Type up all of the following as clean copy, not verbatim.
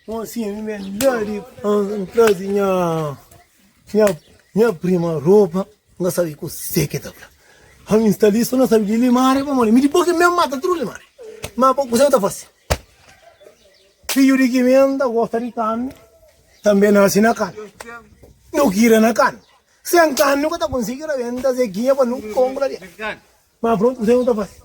Mosinha mi ben la di N traze nha nha nha prima ropa N ka sabe kuse ke ta fla Ami N sta li so na sabe di limaria pamodi mi dipos ki mi mata tudu limaria Ma bo kuse bu ta fase Fidju di ki mi N ta gosta di karni Tanbe nasi na karni Nu kria na karni Sen karni nu ka ta konsigi rabenta zekinha pa nu konpra di Ma prontu kuse nu ta fase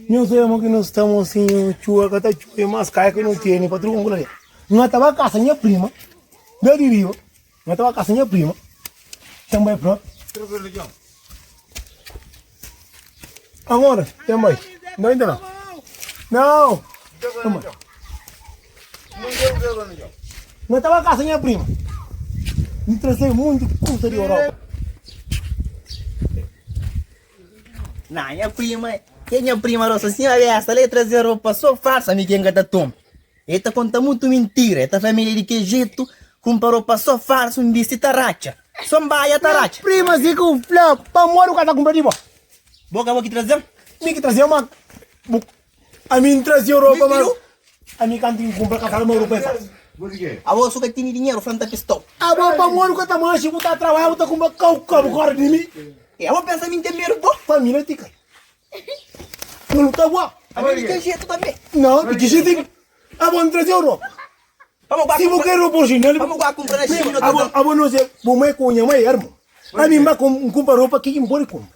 Nhos oja mo ki nu sta mosinhu Txuba ka ta txuba mas kai ki nu tene pa tudu konpra di N ta ba kasa nha prima la di riba N ta ba kasa nha prima Ten bai propi Agora ten bai Não ainda não Não N ta ba kasa nha prima N traze monti kusa di Europa. Na nha prima, ke nha prima rosa sin abesta la e traze ropa so falsa mi ke nka ta toma. E ta konta mutu mintira, e ta fla mi el é di ke jetu, kunpra ropa so falsu n bisti ta ratxa, so n baia ta ratxa. Prima si ku fla pamodi bu ka ta kunpra di bo? Bo ka bo ki traze-m? Mi ki traze-u ma bu ami n traze-u ropa ma ami kantu ki n kunpra ka fala ma ropa é falsu. Abo su ka tene dinheru fla n ta pistau. Abo pamodi bu ka ta manxi bu ta trabadja bu ta kunpra kau ka bu kore di mi. E abo pensa mi n ten medu bo? Família ti kai. Nu ta bua. Abo é di ki jetu tanbe? Não, di ki jetu? Abo n traze-u ropa. Si bu kre ropa orijinal, abo, abo no se bu mai ku nha mai é ermon. Ami n ba n kunpra ropa ki n pode kunpra.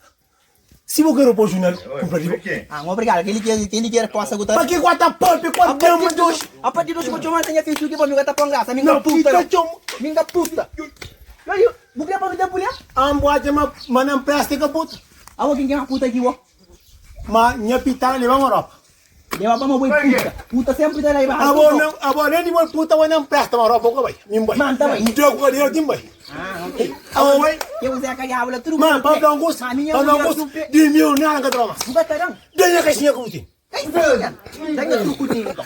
Si bu kre ropa orijinal, kunpra di bo. Ah, obrigado. Keli ki keli ki é resposta ku ta. Pa ki ku ta papia ku A partir di oji, a partir di oji bu txoma nha Facebook pa mi ka ta pon grasa. Mi nka puta. Mi nka puta. Bu kre pa mi ta pulia? Ambo atxa ma ma na npresta i ka puta. Abo kin ki ma puta ki bo? Ma nha pitanga leba ma ropa. Leba pa ma bo é puta. Puta sempri ta leba. Abo não, abo além de bo é puta, bo não presta ma ropa ka bai. Min bai. Man ta bai. Nta ku kadera tin bai. Ah, ok. Abo bai. Ke bu zeka diabo la tudu. Ma pa fla un kusa, Ma minha pa fla un mulher kusa, super. di mi nada ka tra mas. Bu ka ta dan. Da nha caixinha ku bu tin. Caixinha. Da nha truku tin então.